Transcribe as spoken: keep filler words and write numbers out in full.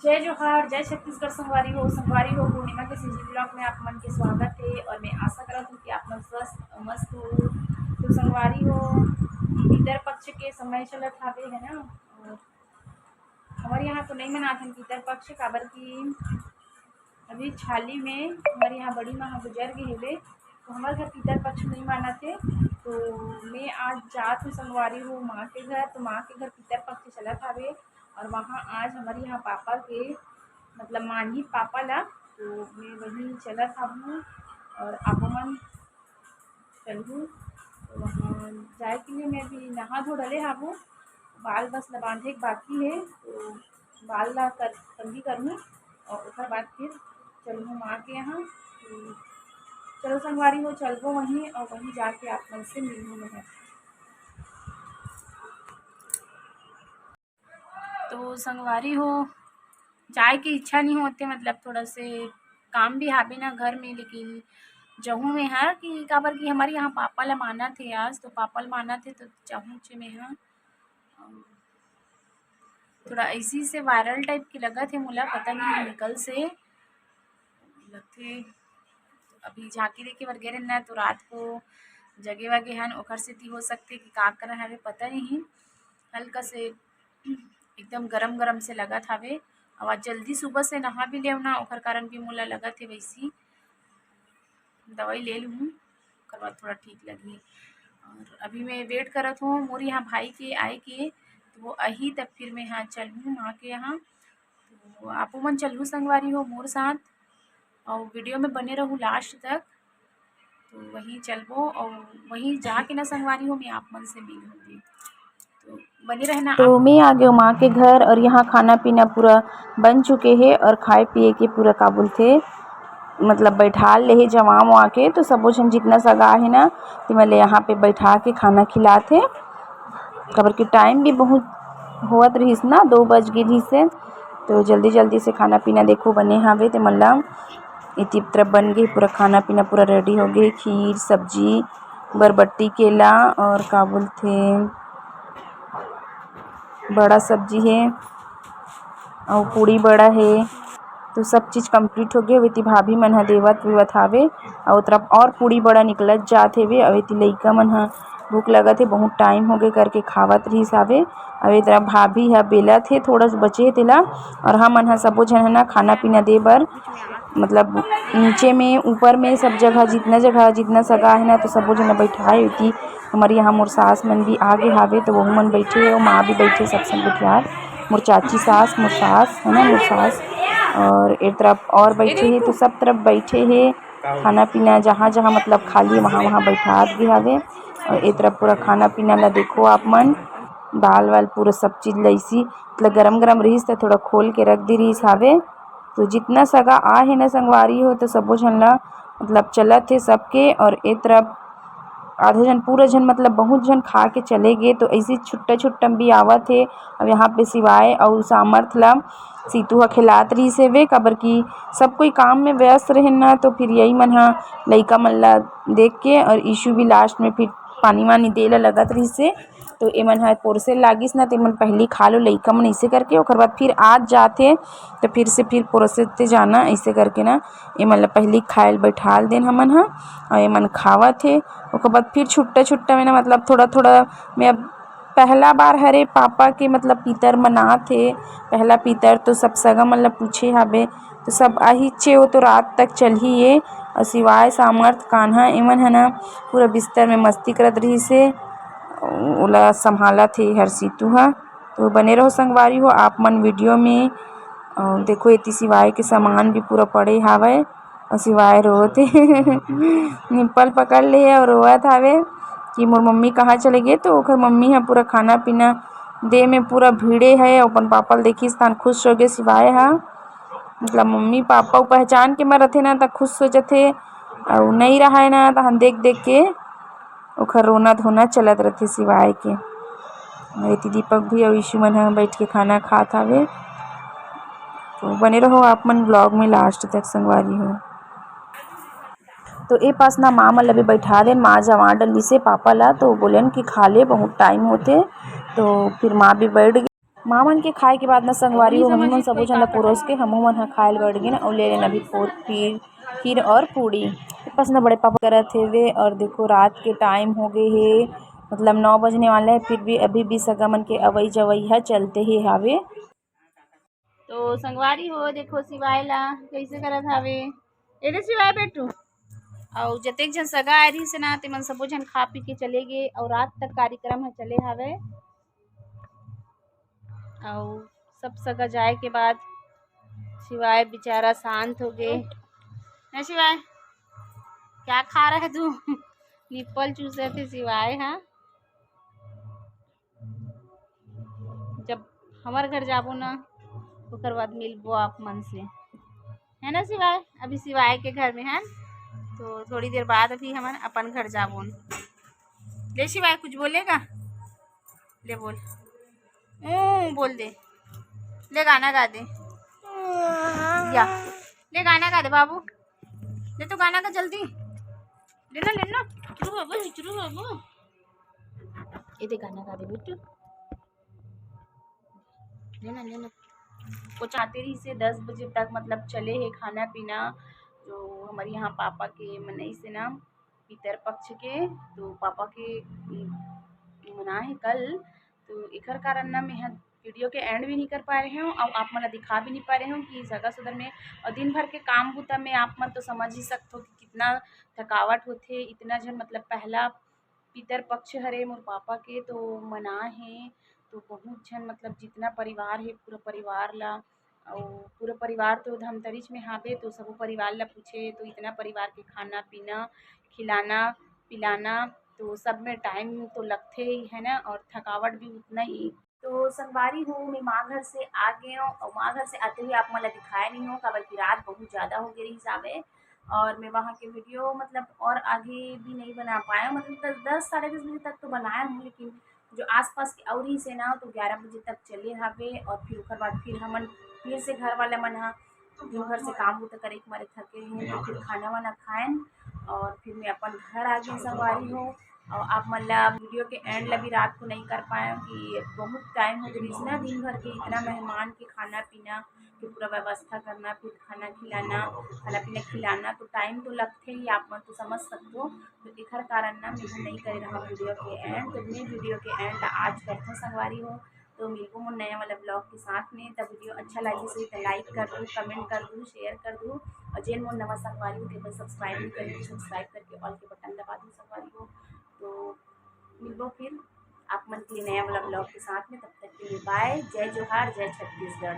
जय जोहार, जय छत्तीसगढ़ संगवारी हो। संगवारी हो, पूर्णिमा के सीजी ब्लॉग में आप मन के स्वागत है और मैं आशा करत हूँ कि आप मन स्वस्थ और मस्त हो। तो संगवारी हो, पितर पक्ष के समय चलत हावे, है ना। और हमारे यहाँ तो नहीं मनात हन पितर पक्ष, काबर कि अभी हाल ही में हमारे यहाँ बड़ी माँ गुजर गए हेवे, तो हमारे घर पितर पक्ष नहीं मानत है। तो मैं आज जात हूँ संगवारी हो माँ के घर, तो माँ के घर पितर पक्ष चलत हावे। और वहाँ आज हमारे यहाँ पापा के, मतलब मानही पापा ला, तो मैं वहीं चलत हावहूँ और आपो मन चलहू। तो वहाँ जाए के लिए मैं अभी नहा धो डले हावहूँ, बाल बस ला बांधे के बाकी है, तो बाल ला कर, कंघी करहूँ और ओकर बाद फिर चलहूँ माँ के यहाँ। तो चलो संगवारी हो, चलबो वहीं और वहीं जाके आप मन से मिलहूँ मैं। तो संगवारी हो, जाए के इच्छा नहीं होते, मतलब थोड़ा से काम भी हाबे ना घर में, लेकिन जहूँ में है कि काबर कि हमारे यहाँ पापा ला मानत है आज, तो पापा ला मानत है तो जाहूँ चे में है। थोड़ा ऐसी से वायरल टाइप के लगत है मोला, पता नहीं निकल से लगथे। अभी झांकी देखे बर गे रहेन ना, तो रात को जगे वगे हन, ओकर सेती हो सकथे कि का करन हवे, पता नहीं। हल्का से एकदम गरम गरम से लगत हवे। अब आज जल्दी सुबह से नहा भी लेव ना, ओकर कारण भी मोला लगत हे वैसी दवाई ले लूँ, ओकर बाद थोड़ा ठीक लगही। और अभी मैं वेट करत हूँ मोर यहाँ भाई के आए के, तो वो आही तब फिर मैं यहाँ चलहूँ माँ के यहाँ। तो आपो मन चलहू संगवारी हो मोर साथ, और वीडियो में बने रहू लास्ट तक। तो वहीं चलबो और वहीं जाके ना संगवारी हो, मैं आप मन से मिलूंगी। तो बने रहना तो आप। मैं आ गयो माँ के घर और यहाँ खाना पीना पूरा बन चुके हे और खाए पिए के पूरा का बोलथे, मतलब बैठा ले हे जमा वमा के। तो सबो झन जितना सगा हे ना, ते मन ले यहाँ पे बैठा के खाना खिलात हे, काबर कि टाइम भी बहुत होवत रहिस ना, दो बज गे रहिस हे। तो जल्दी जल्दी से खाना पीना देखो बने हावे ते मन ला। एती तरफ बन गे पूरा खाना पीना, पूरा रेडी हो गे, खीर, सब्जी, बरबट्टी, केला और का बोलथे, बड़ा सब्जी हे और पूड़ी बड़ा हे। तो सब चीज complete हो गे। एती भाभी मन ह देवत वेवत हावे और तरफ और पूड़ी बड़ा निकलत जात हेवे। और एती लइका मन ह भूख लगत हे, बहुत टाइम हो गे करके खावत रहिस हावे। और ए तरफ भाभी ह बेलत हे, थोड़ा सा बचे हे तेला। और हमन ह सबो झन ह ना खाना पीना दे बर, मतलब नीचे में ऊपर में सब जगह, जितना जगह जितना सगा हे ना, तो सबो झन ल बैठाए। एती हमर यहाँ मोर सास मन भी आ गे हावे, तो वहू मन बैठे हे, माँ भी बैठे, सब संग बैठियार, मोर चाची सास, मोर सास है ना, मोर सास, और ए तरफ और बैठे हे, तो सब तरफ बैठे हे। खाना पीना जहाँ जहाँ मतलब खाली वहाँ वहाँ बैठा गे हावे। और ए तरफ पूरा खाना पीना ला देखो आप मन, दाल वाल पूरा सब चीज लैसी, मतलब गरम गरम रहिस त थोड़ा खोल के रख दे रहिस हावे। तो जितना सगा आ हे ना संगवारी हो, तो सबो झन ला मतलब चलत हे सबके। और ए तरफ आधा झन पूरा झन मतलब बहुत झन खा के चले गे, तो ऐसे छुट्टा छुट्टा भी आवत हे। अब यहाँ पे शिवाय और सामर्थ ला सीतू ह खिलात रहिस हेवे, काबर कि सब कोई काम में व्यस्त रहेन ना, तो फिर यही मन ह लइका मन ला देख के और ईशु भी लास्ट में फिर पानी वानी दे ला लगत रहिस हे। तो एमन ह पोरसे लागिस ना, तो एमन पहली खा लो लइका मन, ऐसे करके ओकर बाद फिर आज जात हे, तो फिर से फिर पोरसे ते जाना, ऐसे करके ना एमन ला पहली खाए ल बैठाल देन हमन ह। और एमन खावत हे, ओकर बाद फिर छुट्टा छुट्टा में ना मतलब थोड़ा थोड़ा में अब पहला बार हरे पापा के मतलब पितर मनात हे, पहला पितर तो सब सगा मन ला पूछे हाबे, तो सब आहिचे, वो तो रात तक चलही ये। और शिवाय, सामर्थ, कान्हा एमन ह ना पूरा बिस्तर में मस्ती करत रहिस हे, ओला संभालत हे हर सीतू ह। तो बने रहो संगवारी हो आप मन वीडियो में। अ, देखो एती शिवाय के सामान भी पूरा पड़े हावय। और शिवाय रोवत हे। निप्पल पकड़ ले हे और रोवत हावे कि मोर मम्मी कहाँ चले गे। तो ओकर मम्मी ह पूरा खाना पीना दे में पूरा भीड़े हे, अपन पापा ल देखिस तान खुश हो गे शिवाय ह। मतलब मम्मी पापा उ पहचान के मरथे ना, त खुश हो जथे, अउ नइ रहय ना, तहन देख देख के ओखर रोना धोना चलत रथे शिवाय के। अउ एती दीपक भी अउ ईशु मन ह बैठ के खाना खात हावे। तो बने रहो आप मन vlog में last तक संगवारी हो। तो ए पास ना माँ मन ल भी बैठा देन, माँ जमा डलिस हे पापा ला, तो बोलेन कि खा ले, बहुत टाइम होथे। तो फिर माँ भी बैठ गे। माँ मन के खाए के बाद न संगवारी हो, हमू मन सबो झन ला परोस के हमू मन ह खाए ल बैठ गेन अउ ले लेन अभी फोर खीर, खीर और पूड़ी। बस न बड़े पापा करत हेवे और देखो रात के टाइम हो गए हे, मतलब नौ बजने वाला है, फिर भी अभी भी सगा मन के अवई जवई ह चलते ही हावे। तो संगवारी हो, देखो शिवाय ला कैसे करत हावे। ए दे शिवाय बेटू। अउ जतेक झन सगा आए रहिस ना, तेमन सबो झन खा पी के चले गे अउ रात तक कार्यक्रम ह चले हावे। अउ सब सगा जाए के बाद शिवाय बेचारा शांत हो गे। ना शिवाय, क्या खा रहा है तू? निप्पल चूसत हे शिवाय, हाँ। जब हमर घर जाबो ना, ओकर बाद मिलबो आप मन से, है ना शिवाय? अभी शिवाय के घर में है, तो थोड़ी देर बाद अभी हमन अपन घर जाबो। ले शिवाय, कुछ बोलेगा? ले बोल, ऊँ बोल दे, ले गाना गा दे, या ले गाना गा दे बाबू, ले तो गाना गा जल्दी, ले ना, ले ना, चुरू बाबू, चुरू बाबू। ए दे गाना गा दे बेटू, ले ना, ले ना। वो चाहते रहिस हे दस बजे तक, मतलब चले हे खाना पीना। तो हमर यहाँ पापा के मनई से ना पितर पक्ष के, तो पापा के, उम, मना हे कल, तो एकर कारण ना मैं ह वीडियो के एंड भी नहीं कर पा रहे हूँ और आप मन ला दिखा भी नहीं पा रहे हूँ कि सगा सुदर में और दिन भर के काम बूता में आप मन तो समझ ही सकते हो कि कितना थकावट होथे। इतना झन मतलब पहला पितर पक्ष हरे मोर पापा के, तो मना हे, तो बहुत झन मतलब जितना परिवार हे पूरा परिवार ला, अउ पूरा परिवार तो धमतरीच में हावे, तो सबो परिवार ला पूछे तो इतना परिवार के खाना पीना, खिलाना पिलाना, तो सब में टाइम तो लगथे ही है ना, और थकावट भी उतना ही। तो संगवारी हो, मैं माँ घर से आ गए हूँ और माँ घर से आते हुए आप मन ला दिखाए नहीं हूँ, काबर कि रात बहुत ज़्यादा हो गई रही जावे और मैं वहाँ के वीडियो मतलब और आगे भी नहीं बना पाया, मतलब दस, दस साढ़े दस बजे तक तो बनाया हूँ, लेकिन जो आसपास के अउ रहिस हे ना, तो ग्यारह बजे तक चले हावे और फिर ओकर बाद फिर हमन फिर से घर वाला मन ह दिन भर से काम बूता करे के मारे थके हैं, तो फिर खाना वाना खाएन और फिर मैं अपन घर आ गई संगवारी हो। और आप मन ला वीडियो के एंड ला भी रात को नहीं कर पाए कि बहुत टाइम हो गई ना, दिन भर के इतना मेहमान के खाना पीना के पूरा व्यवस्था करना, फिर खाना खिलाना, खाना पीना खिलाना, तो टाइम तो लगथे ही, आप मन तो समझ सकते हो। तो एखर कारण ना मैं नहीं करे रहा वीडियो के एंड, तो मैं वीडियो के एंड आज करथों संगवारी हो। तो मिलबो मोर नया वाला ब्लॉग के साथ में। तब वीडियो अच्छा लगी सही तो लाइक कर दू, कमेंट कर दू, शेयर कर दू, और जेन मोर नवा संगवारी हो तेमन सब्सक्राइब नहीं करे तो सब्सक्राइब करके ऑल के बटन दबा दू संगवारी हो। तो मिलबो फिर आप मन के लिए नया वाला ब्लॉग के साथ में। तब तक के लिए बाय, जय जोहार, जय छत्तीसगढ़।